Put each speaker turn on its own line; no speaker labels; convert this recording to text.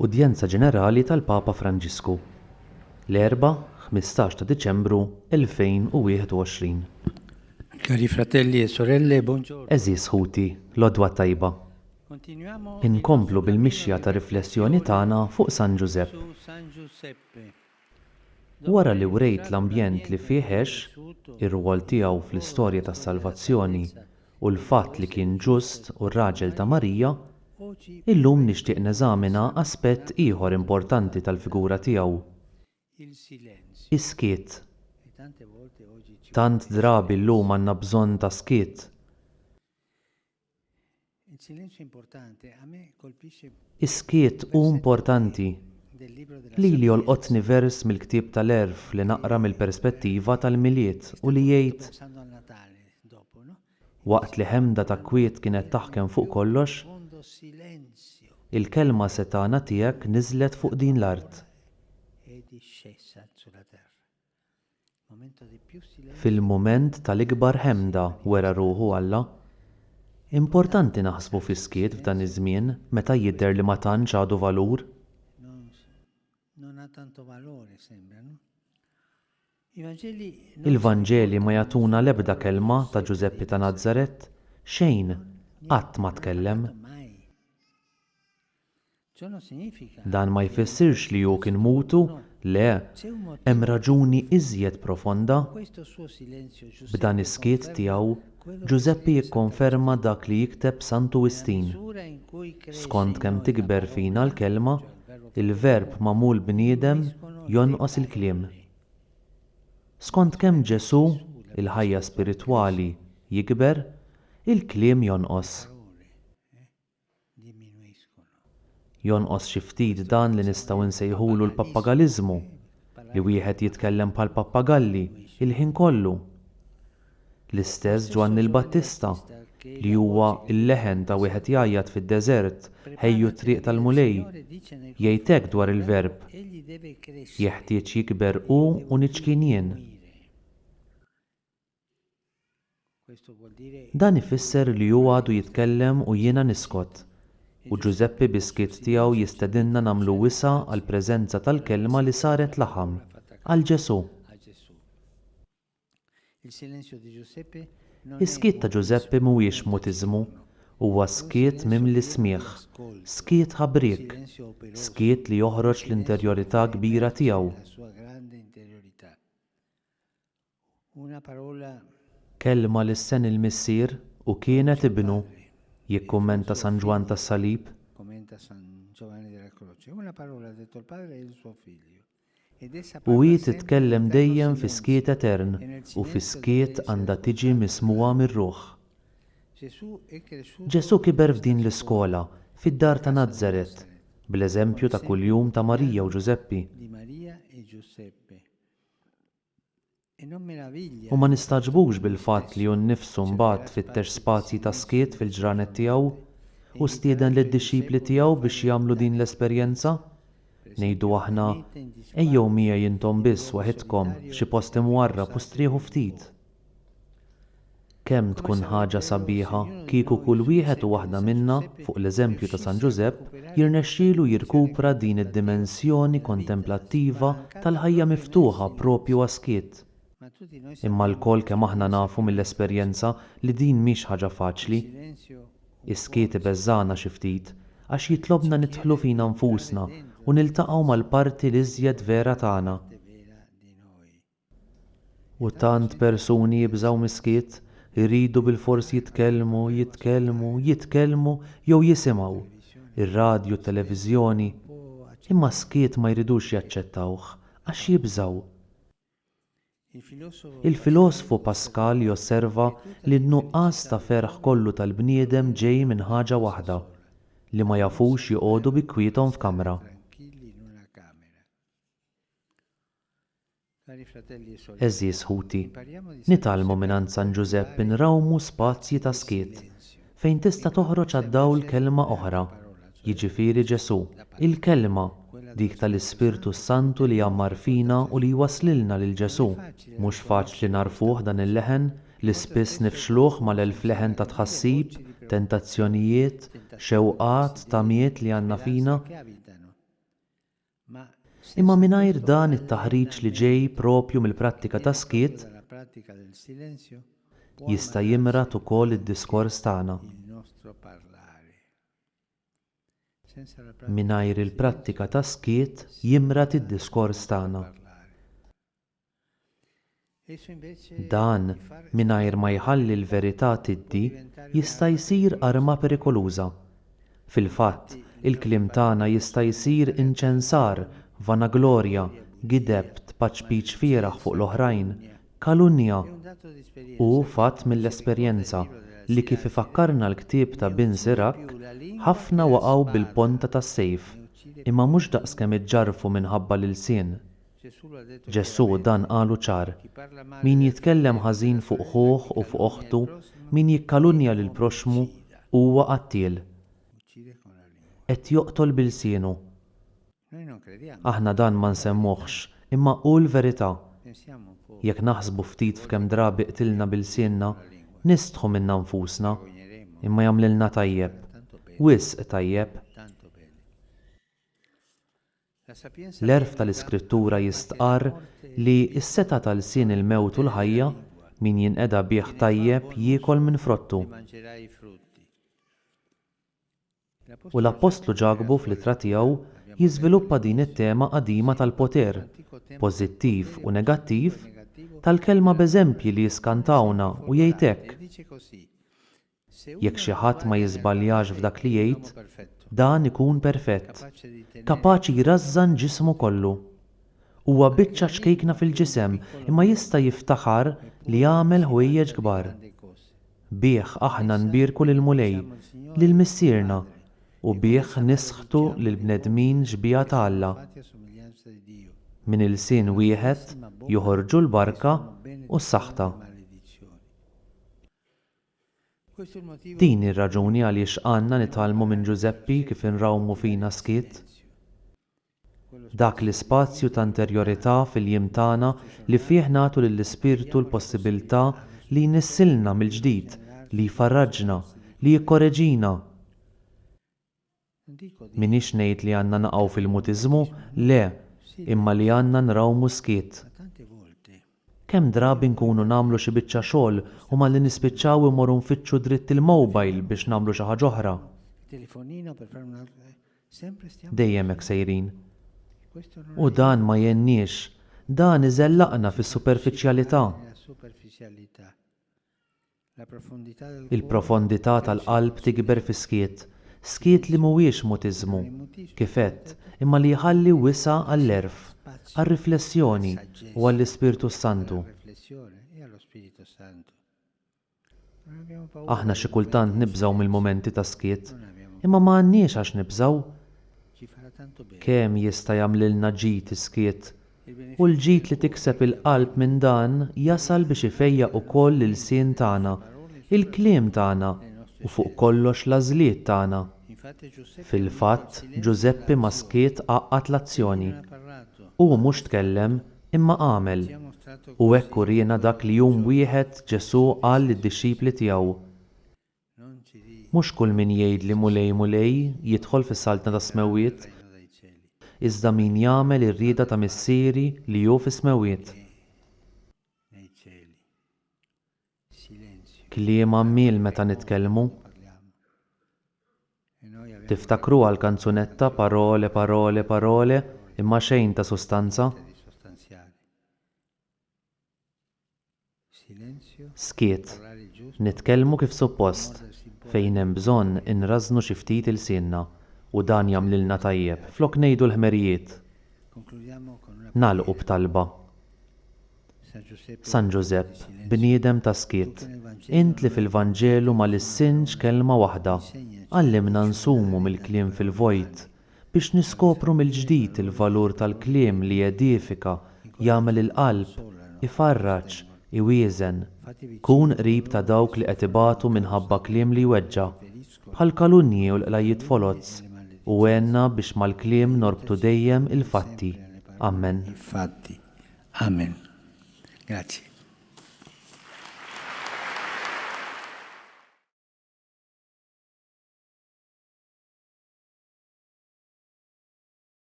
Udjenza Ġenerali tal-Papa Franġisku, l-Erbgħa, 15 ta' Diċembru 2021.
Cari fratelli e sorelle, buongiorno.
Għeżież ħuti, l-għodwa t-tajba. Inkomplu bil-mixja ta' riflessjoni tagħna fuq San Ġużepp. Wara li wrejt l-ambjent li fih għex, ir-rwol tiegħu fl-istorja tas-salvazzjoni u l-fatt li kien ġust u r-raġel ta' Marija, illum nixtieq neżamina aspett ieħor importanti tal-figura tiegħu, is-skiet. Tant drabi llum għandna bżonn ta' skiet. Is-skiet hu importanti. Lili jolqotni vers mill-ktieb tal-Għerf li naqra mill-perspettiva tal-Milied u li jgħid, Waqt li ħemda ta' kwiet kienet taħkem fuq kollox, il-kelma setgħana tiegħek niżlet fuq din l-art. Fil-mument tal-ikbar ħemda wera ruħu Alla. Importanti naħsbu fis-skiet f'dan iż-żmien meta jidher li ma tantx għadu valur. Il-Vanġeli ma jagħtuna l-ebda kelma ta' Ġużeppi ta' Nazaret, xejn, qatt ma tkellem. Dan ma jfissirx li hu kien mutu, le, hemm raġuni iżjed profonda. B'dan is-skiet tiegħu, Ġużeppi jikkonferma dak li jikteb Santu Wistin, Skont kemm tikber fina l-Kelma, il-Verb magħmul bniedem, jonqos il-kliem. Skont kemm Ġesù, il-ħajja spiritwali, jikber, il-kliem jonqos. Jonqos xi ftit dan li nistgħu nsejħulu l-pappagaliżmu, li wieħed jitkellem bħall-pappagalli il-ħin kollu. L-istess Ġwanni l-Battista, li huwa l-leħen ta' wieħed jgħajjat fid-deżert, Ħejju t-triq tal-Mulej, jgħid hekk dwar il-Verb, Jeħtieġ jikber hu u niċkien jien. Dan ifisser li hu għadu jitkellem u jiena niskot. U Ġużeppi bis-skiet tiegħu jistedinna nagħmlu wisa' għall-preżenza tal-Kelma li saret laħam, għal Ġesù. Is-skiet ta' Ġużeppi mhuwiex mutiżmu, huwa skiet mimli smigħ, skiet ħabriek, skiet li joħroġ l-interjorità kbira tiegħu. Kelma lissen il-Missier u kienet Ibnu, jikkummenta San Ġwann tas-Salib. U hi titkellem dejjem fis-skiet etern u fis-skiet għandha tiġi mismugħa mir-ruħ. Ġesù kiber f'din l-iskola, fid-dar ta' Nazaret, bl-eżempju ta' kuljum ta' Marija u Ġużeppi. U ma nistagħġbux bil-fatt li hu nnifsu mbagħad fittex spazji ta' skiet fil-ġranet tiegħu u stieden lid-dixxipli tiegħu biex jagħmlu din l-esperjenza. Ngħidu aħna, Ejjew miegħi intom biss waħidkom f'xi post imwarrab u strieħu ftit. Kemm tkun ħaġa sabiħa kieku kull wieħed u waħda minna, fuq l-eżempju ta' San Ġużepp, jirnexxilu jirkupra din id-dimensjoni kontemplattiva tal-ħajja miftuħa proprju għas-skiet. Imma lkoll kemm aħna nafu mill-esperjenza li din mhix ħaġa faċli. Is-skiet ibeżżagħna xi ftit, għax jitlobna nidħlu fina nfusna u niltaqgħu mal-parti l-iżjed vera tagħna. U tant persuni jibżgħu mis-skiet, iridu bilfors jitkellmu, jitkellmu, jitkellmu jew jisimgħu, ir-radju, t-televiżjoni, imma s-skiet ma jridux jaċċettawh għax jibżgħu. Il-filosfu Pascal josserva li n-nuqqas ta' ferħ kollu tal-bniedem ġej minn ħaġa waħda, li ma jafux joqogħdu bi kwiethom f'kamra. Għeżież ħuti, nitgħallmu mingħand San Ġużepp inrawmu spazji ta' skiet, fejn tista' toħroġ għad-dawl kelma oħra, jiġifieri Ġesù, il-Kelma, dik tal-Ispirtu s-Santu li jgħammar fina u li jwasslilna lil Ġesù. Mhux faċli nagħrfuh dan il-leħen, li spiss nifxluh mal-elf leħen ta' tħassib, tentazzjonijiet, xewqat, tamiet li għandna fina. Imma mingħajr dan it-taħriġ li ġej proprju mill-prattika tas-skiet, jista' jimrad ukoll id-diskors tagħna. Mingħajr il-prattika tas-skiet jimrad id-diskors tagħna. Dan, mingħajr ma jħalli l-verità tiddi, jista' jsir arma perikoluża. Fil-fatt, il-kliem tagħna jista' jsir inċensar, vanaglorja, gideb, tpaċpiċ fieragħ fuq l-oħrajn, kalunnja. Hu fatt mill-esperjenza li kif ifakkarna l-ktieb ta' Bin Sirak, ħafna waqgħu bil-ponta tas-sejf, imma mhux daqskemm iġġarrfu minħabba l-ilsien. Ġesù dan qalu ċar, Min jitkellem ħażin fuq ħuh u fuq oħtu, min jikkalunja lill-proxxmu, huwa qattiel. Qed joqtol bi lsienu. Aħna dan ma nsemmuhx, imma hu l-verità. Jekk naħsbu ftit f'kemm drabi qtilna bi lsienna, nistħu minna nfusna, imma jagħmlilna tajjeb. Wisq tajjeb. L-għerf tal-Iskrittura jistqarr li s-setgħa ta' lsien il-mewt u l-ħajja, min jinqeda bih tajjeb jiekol minn frottu. U l-appostlu Ġakbu fl-ittra tiegħu jiżviluppa din it-tema qadima tal-poter, pożittiv u negattiv, tal-kelma b'eżempji li jiskantawna u jgħid hekk, Jekk xi ħadd ma jiżbaljax f'dak li jgħid, dan ikun perfett, kapaċi jrażżan ġismu kollu. Huwa biċċa ċkejkna fil-ġisem imma jista' jiftaħar li għamel ħwejjeġ kbar. Bih aħna nbierku lill-Mulej, lil Missierna, u bih nisħtu lill-bnedmin xbieha ta' Alla. Minn ilsien wieħed joħorġu l-barka u s-saħta. Din hi r-raġuni għaliex għandna nitgħallmu minn Ġużeppi kif inrawmu fina s-skiet. Dak l-ispazju ta' interjorità fil-jiem tagħna li fih nagħtu lill-Ispirtu l-possibiltà li jnissilna mill-ġdid, li jfarraġna, li jikkoreġina. M'iniex ngħid li għandna naqgħu fil-mutiżmu, le, imma li għandna nrawmu s-skiet. Kemm drabi nkunu nagħmlu xi biċċa xogħol u malli nispiċċaw immorru nfittxu dritt il-mobile biex nagħmlu xi ħaġa oħra. Dejjem hekk sejrin. U dan ma jgħinniex, dan iżellaqna fis-superfiċjalità. Il-profondità tal-qalb tikber fis-skiet, skiet li mhuwiex mutiżmu, kif għedt, imma li jħalli wisa' għall-għerf, għar-riflessjoni u għall-Ispirtu s-Santu. Aħna xi kultant nibżgħu mill-mumenti ta' skiet, imma ma għandniex għax nibżgħu. Kemm jista' jagħmlilna ġid is-skiet! U l-ġid li tikseb il-qalb minn dan jasal biex ifejjaq ukoll l-ilsien tagħna, il-kliem tagħna, u fuq kollox l-għażliet tagħna. Fil-fatt, Ġużeppi mas-skiet għaqqad l-azzjoni. Hu mhux tkellem, imma għamel. U hekk uriena dak li jum wieħed Ġesù qal lid-dixxipli tiegħu, Mhux kull min jgħidli Mulej, Mulej, jidħol fis-Saltna tas-Smewwiet, iżda min jagħmel ir-rieda ta' Missieri li hu fis-smewwiet. Kliem għammiel meta nitkellmu. Tiftakruha l-kanzunetta Parole, parole, parole, imma xejn ta' sustanza? Skiet. Nitkellmu kif suppost. Fejn hemm bżonn inrażżnu xi ftit ilsienna, u dan jagħmlilna tajjeb, flok ngħidu l-ħmerijiet. Nagħlqu b'talba. San Ġużepp, bniedem ta' skiet, int li fil-Vanġelu ma lissintx kelma waħda, għallimna nsumu mill-kliem fil-vojt, biex niskopru mill-ġdid il-valur tal-kliem li jedifika, jagħmel il-qalb, ifarraġ, iwieżen. Kun qrib ta' dawk li qed ibatu minħabba kliem li jweġġa', bħall-kalunnji u l-qlajjiet foloz, u għenna biex mal-kliem norbtu dejjem il-fatti. Ammen.
Amen. Grazie.